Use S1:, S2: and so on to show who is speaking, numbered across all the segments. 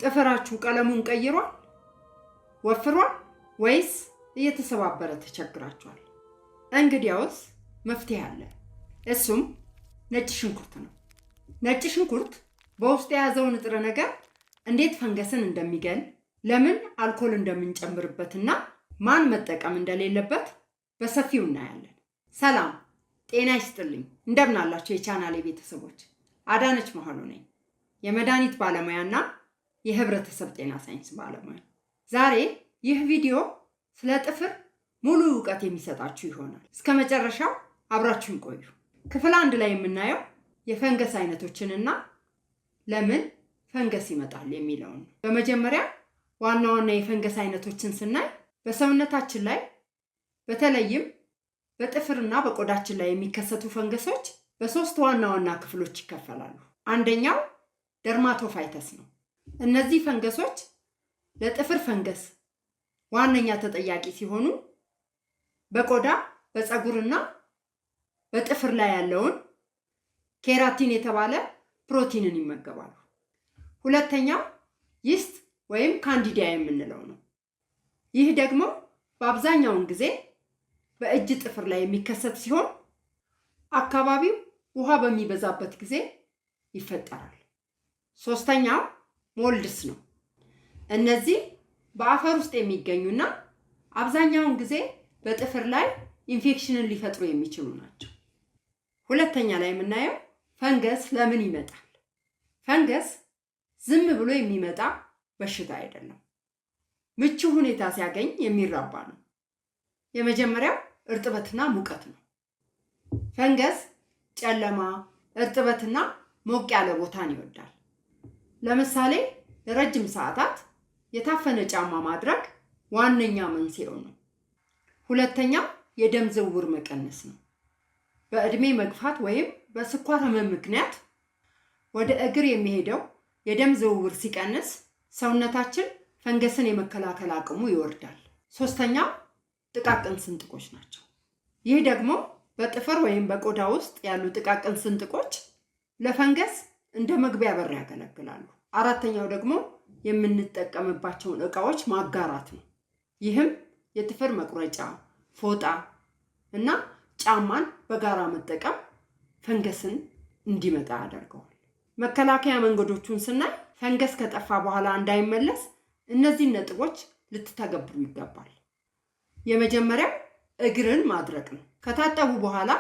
S1: ጥፍራችሁ ቀለሙን ቀይሯል? ወፍሯል? ወይስ እየተሰባበረ ተቸግራችኋል? እንግዲያውስ መፍትሄ አለ። እሱም ነጭ ሽንኩርት ነው። ነጭ ሽንኩርት በውስጡ የያዘው ንጥረ ነገር እንዴት ፈንገስን እንደሚገል፣ ለምን አልኮል እንደምንጨምርበትና ማን መጠቀም እንደሌለበት በሰፊው እናያለን። ሰላም ጤና ይስጥልኝ። እንደምን አላችሁ የቻናሌ ቤተሰቦች? አዳነች መሀሉ ነኝ፣ የመድኃኒት ባለሙያና የህብረተሰብ ጤና ሳይንስ ባለሙያ። ዛሬ ይህ ቪዲዮ ስለ ጥፍር ሙሉ እውቀት የሚሰጣችሁ ይሆናል። እስከ መጨረሻው አብራችሁን ቆዩ። ክፍል አንድ ላይ የምናየው የፈንገስ አይነቶችንና ለምን ፈንገስ ይመጣል የሚለውን ነው። በመጀመሪያ ዋና ዋና የፈንገስ አይነቶችን ስናይ በሰውነታችን ላይ በተለይም በጥፍርና በቆዳችን ላይ የሚከሰቱ ፈንገሶች በሶስት ዋና ዋና ክፍሎች ይከፈላሉ። አንደኛው dermatophytes ነው። እነዚህ ፈንገሶች ለጥፍር ፈንገስ ዋነኛ ተጠያቂ ሲሆኑ በቆዳ፣ በፀጉርና በጥፍር ላይ ያለውን keratin የተባለ ፕሮቲንን ይመገባሉ። ሁለተኛው yeast ወይም candida የምንለው ነው። ይህ ደግሞ በአብዛኛውን ጊዜ በእጅ ጥፍር ላይ የሚከሰት ሲሆን አካባቢው ውሃ በሚበዛበት ጊዜ ይፈጠራል። ሶስተኛው molds ነው። እነዚህ በአፈር ውስጥ የሚገኙና አብዛኛውን ጊዜ በጥፍር ላይ ኢንፌክሽንን ሊፈጥሩ የሚችሉ ናቸው። ሁለተኛ ላይ የምናየው ፈንገስ ለምን ይመጣል? ፈንገስ ዝም ብሎ የሚመጣ በሽታ አይደለም። ምቹ ሁኔታ ሲያገኝ የሚራባ ነው። የመጀመሪያው እርጥበትና ሙቀት ነው። ፈንገስ ጨለማ፣ እርጥበትና ሞቅ ያለ ቦታን ይወዳል። ለምሳሌ ለረጅም ሰዓታት የታፈነ ጫማ ማድረግ ዋነኛ መንስኤው ነው። ሁለተኛው የደም ዝውውር መቀነስ ነው። በእድሜ መግፋት ወይም በስኳር ህመም ምክንያት ወደ እግር የሚሄደው የደም ዝውውር ሲቀንስ ሰውነታችን ፈንገስን የመከላከል አቅሙ ይወርዳል። ሶስተኛው ጥቃቅን ስንጥቆች ናቸው። ይህ ደግሞ በጥፍር ወይም በቆዳ ውስጥ ያሉ ጥቃቅን ስንጥቆች ለፈንገስ እንደ መግቢያ በር ያገለግላሉ። አራተኛው ደግሞ የምንጠቀምባቸውን እቃዎች ማጋራት ነው። ይህም የጥፍር መቁረጫ፣ ፎጣ እና ጫማን በጋራ መጠቀም ፈንገስን እንዲመጣ ያደርገዋል። መከላከያ መንገዶቹን ስናይ ፈንገስ ከጠፋ በኋላ እንዳይመለስ እነዚህን ነጥቦች ልትተገብሩ ይገባል። የመጀመሪያው እግርን ማድረቅ ነው። ከታጠቡ በኋላ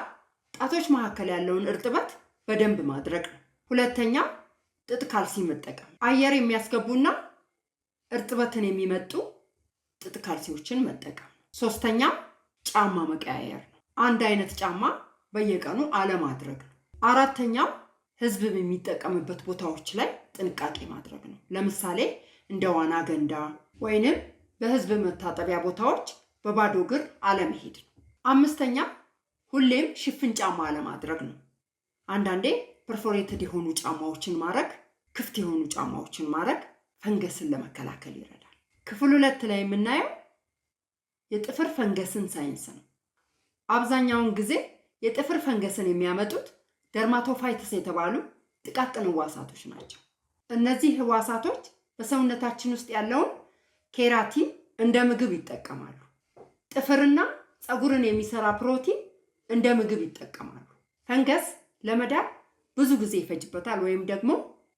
S1: ጣቶች መካከል ያለውን እርጥበት በደንብ ማድረቅ ነው። ሁለተኛው ጥጥ ካልሲ መጠቀም፣ አየር የሚያስገቡና እርጥበትን የሚመጡ ጥጥ ካልሲዎችን መጠቀም። ሶስተኛው ጫማ መቀያየር ነው። አንድ አይነት ጫማ በየቀኑ አለማድረግ ነው። አራተኛው ህዝብ የሚጠቀምበት ቦታዎች ላይ ጥንቃቄ ማድረግ ነው። ለምሳሌ እንደ ዋና ገንዳ ወይንም በህዝብ መታጠቢያ ቦታዎች በባዶ እግር አለመሄድ ነው። አምስተኛ ሁሌም ሽፍን ጫማ አለማድረግ ነው። አንዳንዴ perforated የሆኑ ጫማዎችን ማድረግ፣ ክፍት የሆኑ ጫማዎችን ማድረግ ፈንገስን ለመከላከል ይረዳል። ክፍል ሁለት ላይ የምናየው የጥፍር ፈንገስን ሳይንስ ነው። አብዛኛውን ጊዜ የጥፍር ፈንገስን የሚያመጡት dermatophytes የተባሉ ጥቃቅን ህዋሳቶች ናቸው። እነዚህ ህዋሳቶች በሰውነታችን ውስጥ ያለውን keratin እንደ ምግብ ይጠቀማሉ። ጥፍርና ፀጉርን የሚሰራ ፕሮቲን እንደ ምግብ ይጠቀማሉ። ፈንገስ ለመዳን ብዙ ጊዜ ይፈጅበታል ወይም ደግሞ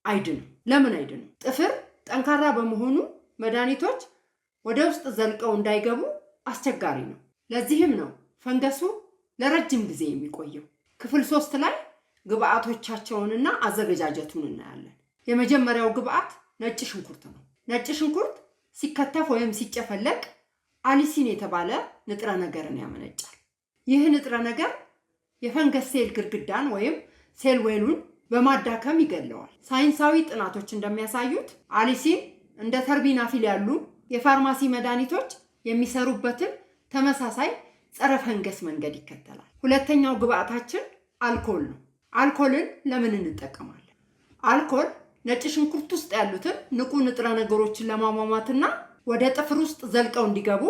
S1: አይድንም። ለምን አይድንም? ጥፍር ጠንካራ በመሆኑ መድኃኒቶች ወደ ውስጥ ዘልቀው እንዳይገቡ አስቸጋሪ ነው። ለዚህም ነው ፈንገሱ ለረጅም ጊዜ የሚቆየው። ክፍል ሶስት ላይ ግብአቶቻቸውንና አዘገጃጀቱን እናያለን። የመጀመሪያው ግብአት ነጭ ሽንኩርት ነው። ነጭ ሽንኩርት ሲከተፍ ወይም ሲጨፈለቅ allicin የተባለ ንጥረ ነገርን ያመነጫል። ይህ ንጥረ ነገር የፈንገስ ሴል ግድግዳን ወይም cell wall ኡን በማዳከም ይገለዋል። ሳይንሳዊ ጥናቶች እንደሚያሳዩት allicin እንደ terbinafine ያሉ የፋርማሲ መድኃኒቶች የሚሰሩበትን ተመሳሳይ ጸረ ፈንገስ መንገድ ይከተላል። ሁለተኛው ግብአታችን አልኮል ነው። አልኮልን ለምን እንጠቀማለን? አልኮል ነጭ ሽንኩርት ውስጥ ያሉትን ንቁ ንጥረ ነገሮችን ለማሟሟትና ወደ ጥፍር ውስጥ ዘልቀው እንዲገቡ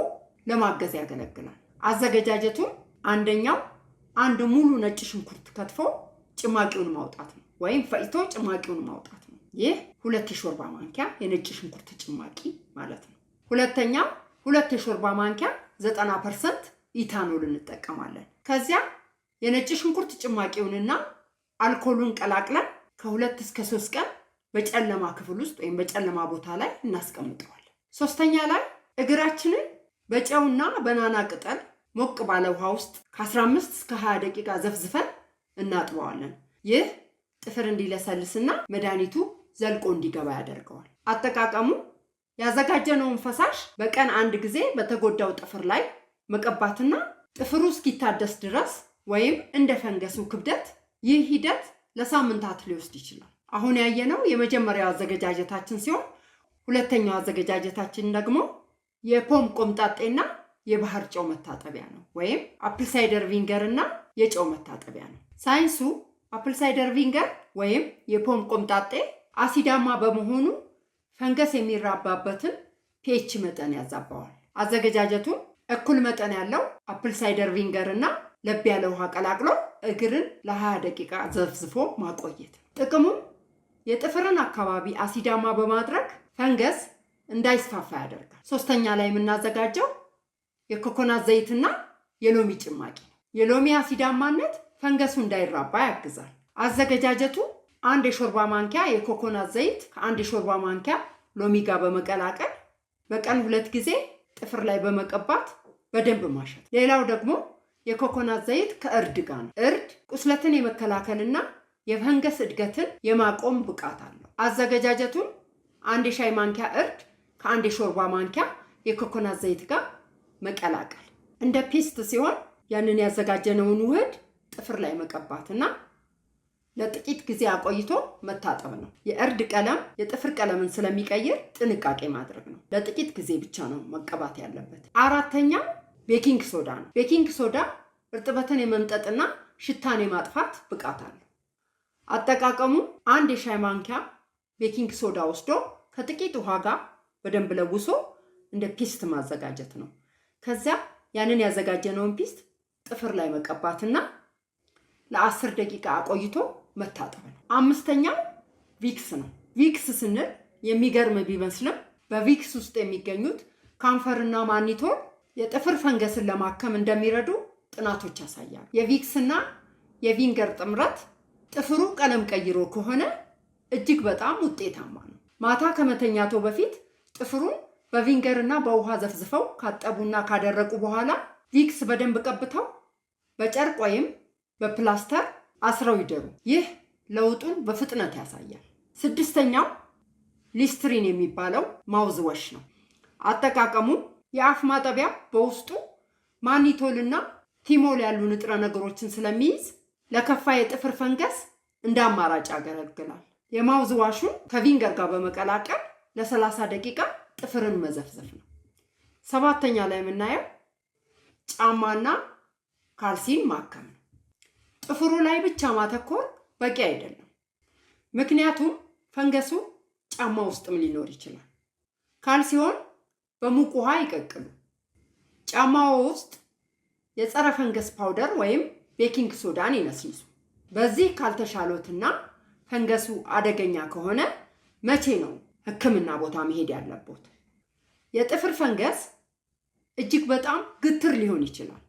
S1: ለማገዝ ያገለግላል። አዘገጃጀቱም አንደኛው አንድ ሙሉ ነጭ ሽንኩርት ከትፎ ጭማቂውን ማውጣት ነው፣ ወይም ፈጭቶ ጭማቂውን ማውጣት ነው። ይህ 2 የሾርባ ማንኪያ የነጭ ሽንኩርት ጭማቂ ማለት ነው። ሁለተኛው 2 የሾርባ ማንኪያ 90% ኢታኖል እንጠቀማለን። ከዚያ የነጭ ሽንኩርት ጭማቂውንና አልኮሉን ቀላቅለን ከ2 እስከ 3 ቀን በጨለማ ክፍል ውስጥ ወይም በጨለማ ቦታ ላይ እናስቀምጠዋለን። ሶስተኛ ላይ እግራችንን በጨውና በናና ቅጠል ሞቅ ባለ ውሃ ውስጥ ከ15 እስከ 20 ደቂቃ ዘፍዝፈን እናጥበዋለን። ይህ ጥፍር እንዲለሰልስና መድኃኒቱ ዘልቆ እንዲገባ ያደርገዋል። አጠቃቀሙ ያዘጋጀነውን ፈሳሽ በቀን አንድ ጊዜ በተጎዳው ጥፍር ላይ መቀባትና ጥፍሩ እስኪታደስ ድረስ ወይም እንደ ፈንገሱ ክብደት ይህ ሂደት ለሳምንታት ሊወስድ ይችላል። አሁን ያየነው የመጀመሪያው አዘገጃጀታችን ሲሆን ሁለተኛው አዘገጃጀታችን ደግሞ የፖም ቆምጣጤና የባህር ጨው መታጠቢያ ነው፣ ወይም apple cider vinegar እና የጨው መታጠቢያ ነው። ሳይንሱ apple cider vinegar ወይም የፖም ቆምጣጤ አሲዳማ በመሆኑ ፈንገስ የሚራባበትን pH መጠን ያዛባዋል። አዘገጃጀቱን እኩል መጠን ያለው apple cider vinegar እና ለብ ያለ ውሃ ቀላቅሎ እግርን ለ20 ደቂቃ ዘፍዝፎ ማቆየት ነው። ጥቅሙም የጥፍርን አካባቢ አሲዳማ በማድረግ ፈንገስ እንዳይስፋፋ ያደርጋል። ሶስተኛ ላይ የምናዘጋጀው የኮኮናት ዘይትና የሎሚ ጭማቂ ነው። የሎሚ አሲዳማነት ፈንገሱ እንዳይራባ ያግዛል። አዘገጃጀቱ 1 የሾርባ ማንኪያ የኮኮናት ዘይት ከ1 የሾርባ ማንኪያ ሎሚ ጋር በመቀላቀል በቀን 2 ጊዜ ጥፍር ላይ በመቀባት በደንብ ማሸት። ሌላው ደግሞ የኮኮናት ዘይት ከእርድ ጋር ነው። እርድ ቁስለትን የመከላከልና የፈንገስ እድገትን የማቆም ብቃት አለው። አዘገጃጀቱን 1 የሻይ ማንኪያ እርድ ከ1 የሾርባ ማንኪያ የኮኮናት ዘይት ጋር መቀላቀል እንደ paste ሲሆን ያንን ያዘጋጀነውን ውህድ ጥፍር ላይ መቀባትና ለጥቂት ጊዜ አቆይቶ መታጠብ ነው። የእርድ ቀለም የጥፍር ቀለምን ስለሚቀይር ጥንቃቄ ማድረግ ነው። ለጥቂት ጊዜ ብቻ ነው መቀባት ያለበት። አራተኛው baking soda ነው። baking soda እርጥበትን የመምጠጥና ሽታን የማጥፋት ብቃት አለው። አጠቃቀሙ 1 የሻይ ማንኪያ baking soda ወስዶ ከጥቂት ውሃ ጋር በደንብ ለውሶ እንደ paste ማዘጋጀት ነው። ከዚያ ያንን ያዘጋጀነውን paste ጥፍር ላይ መቀባትና ለ10 ደቂቃ አቆይቶ መታጠብ ነው። አምስተኛው ቪክስ ነው። ቪክስ ስንል የሚገርም ቢመስልም በቪክስ ውስጥ የሚገኙት camphor ና mannitol የጥፍር ፈንገስን ለማከም እንደሚረዱ ጥናቶች ያሳያሉ። የቪክስና የ vinegar ጥምረት ጥፍሩ ቀለም ቀይሮ ከሆነ እጅግ በጣም ውጤታማ ነው። ማታ ከመተኛቶ በፊት ጥፍሩን በ vinegar እና በውሃ ዘፍዝፈው ካጠቡና ካደረቁ በኋላ ቪክስ በደንብ ቀብተው በጨርቅ ወይም በፕላስተር አስረው ይደሩ። ይህ ለውጡን በፍጥነት ያሳያል። ስድስተኛው ሊስትሪን የሚባለው mouthwash ነው። አጠቃቀሙ የአፍ ማጠቢያ በውስጡ mannitol ና thymol ያሉ ንጥረ ነገሮችን ስለሚይዝ ለከፋ የጥፍር ፈንገስ እንደ አማራጭ ያገለግላል። የ mouthwash ኡን ከ vinegar ጋር በመቀላቀል ለ30 ደቂቃ ጥፍርን መዘፍዘፍ ነው። ሰባተኛ ላይ የምናየው ጫማና ካልሲን ማከም ነው። ጥፍሩ ላይ ብቻ ማተኮር በቂ አይደለም። ምክንያቱም ፈንገሱ ጫማ ውስጥም ሊኖር ይችላል። ካልሲውን በሙቅ ውሃ ይቀቅሉ። ጫማው ውስጥ የጸረ ፈንገስ powder ወይም baking soda ን ይነስንሱ። በዚህ ካልተሻሎትና ፈንገሱ አደገኛ ከሆነ መቼ ነው ሕክምና ቦታ መሄድ ያለቦት? የጥፍር ፈንገስ እጅግ በጣም ግትር ሊሆን ይችላል።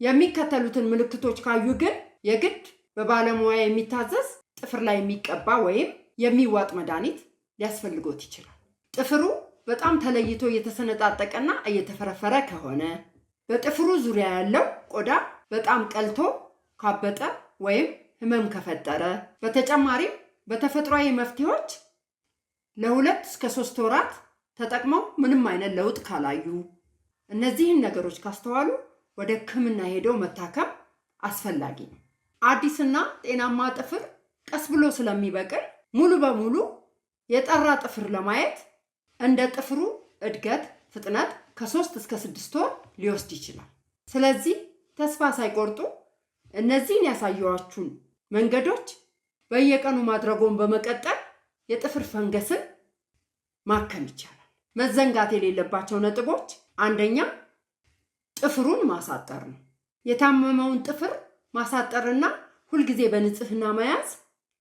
S1: የሚከተሉትን ምልክቶች ካዩ ግን የግድ በባለሙያ የሚታዘዝ ጥፍር ላይ የሚቀባ ወይም የሚዋጥ መድኃኒት ሊያስፈልጎት ይችላል። ጥፍሩ በጣም ተለይቶ እየተሰነጣጠቀና እየተፈረፈረ ከሆነ፣ በጥፍሩ ዙሪያ ያለው ቆዳ በጣም ቀልቶ ካበጠ ወይም ህመም ከፈጠረ፣ በተጨማሪም በተፈጥሯዊ መፍትሄዎች ለ2 እስከ 3 ወራት ተጠቅመው ምንም አይነት ለውጥ ካላዩ፣ እነዚህን ነገሮች ካስተዋሉ ወደ ሕክምና ሄደው መታከም አስፈላጊ ነው። አዲስና ጤናማ ጥፍር ቀስ ብሎ ስለሚበቅል ሙሉ በሙሉ የጠራ ጥፍር ለማየት እንደ ጥፍሩ እድገት ፍጥነት ከ3 እስከ 6 ወር ሊወስድ ይችላል። ስለዚህ ተስፋ ሳይቆርጡ እነዚህን ያሳየኋችሁን መንገዶች በየቀኑ ማድረጎን በመቀጠል የጥፍር ፈንገስን ማከም ይቻላል። መዘንጋት የሌለባቸው ነጥቦች፣ አንደኛ ጥፍሩን ማሳጠር ነው። የታመመውን ጥፍር ማሳጠርና ሁልጊዜ በንጽህና መያዝ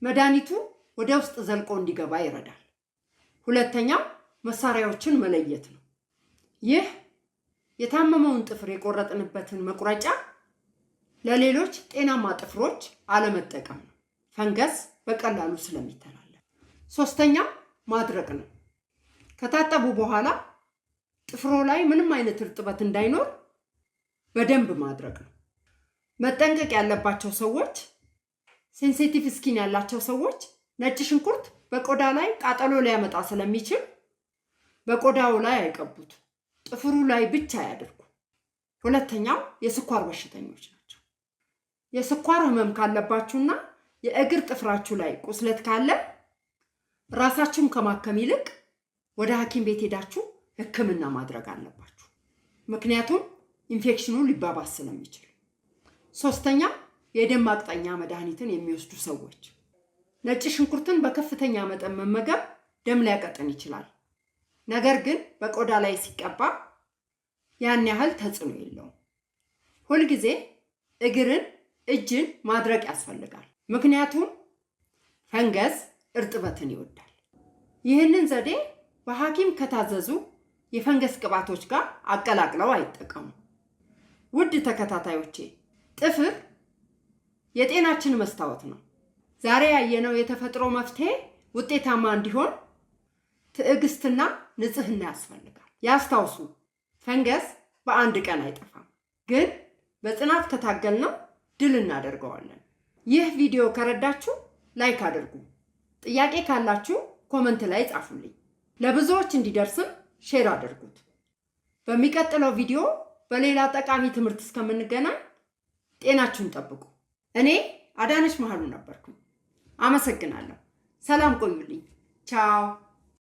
S1: መድኃኒቱ ወደ ውስጥ ዘልቆ እንዲገባ ይረዳል። ሁለተኛው መሳሪያዎችን መለየት ነው። ይህ የታመመውን ጥፍር የቆረጥንበትን መቁረጫ ለሌሎች ጤናማ ጥፍሮች አለመጠቀም ነው፣ ፈንገስ በቀላሉ ስለሚተላለፍ። ሶስተኛው ማድረቅ ነው። ከታጠቡ በኋላ ጥፍሮ ላይ ምንም አይነት እርጥበት እንዳይኖር በደንብ ማድረቅ ነው። መጠንቀቅ ያለባቸው ሰዎች፣ sensitive skin ያላቸው ሰዎች ነጭ ሽንኩርት በቆዳ ላይ ቃጠሎ ሊያመጣ ስለሚችል በቆዳው ላይ አይቀቡት፣ ጥፍሩ ላይ ብቻ ያድርጉ። ሁለተኛው የስኳር በሽተኞች ናቸው። የስኳር ህመም ካለባችሁና የእግር ጥፍራችሁ ላይ ቁስለት ካለ ራሳችሁን ከማከም ይልቅ ወደ ሐኪም ቤት ሄዳችሁ ሕክምና ማድረግ አለባችሁ። ምክንያቱም ኢንፌክሽኑ ሊባባስ ስለሚችል። ሶስተኛ፣ የደም ማቅጠኛ መድኃኒትን የሚወስዱ ሰዎች ነጭ ሽንኩርትን በከፍተኛ መጠን መመገብ ደም ሊያቀጥን ይችላል። ነገር ግን በቆዳ ላይ ሲቀባ ያን ያህል ተጽዕኖ የለውም። ሁልጊዜ እግርን፣ እጅን ማድረቅ ያስፈልጋል። ምክንያቱም ፈንገስ እርጥበትን ይወዳል። ይህንን ዘዴ በሐኪም ከታዘዙ የፈንገስ ቅባቶች ጋር አቀላቅለው አይጠቀሙ። ውድ ተከታታዮቼ፣ ጥፍር የጤናችን መስታወት ነው። ዛሬ ያየነው የተፈጥሮ መፍትሄ ውጤታማ እንዲሆን ትዕግስትና ንጽህና ያስፈልጋል። ያስታውሱ፣ ፈንገስ በአንድ ቀን አይጠፋም፣ ግን በጽናት ከታገልነው ድል እናደርገዋለን። ይህ ቪዲዮ ከረዳችሁ like አድርጉ። ጥያቄ ካላችሁ comment ላይ ጻፉልኝ። ለብዙዎች እንዲደርስም share አድርጉት። በሚቀጥለው ቪዲዮ በሌላ ጠቃሚ ትምህርት እስከምንገናኝ ጤናችሁን ጠብቁ። እኔ አዳነች መሃሉ ነበርኩኝ። አመሰግናለሁ። ሰላም ቆዩልኝ። ቻው።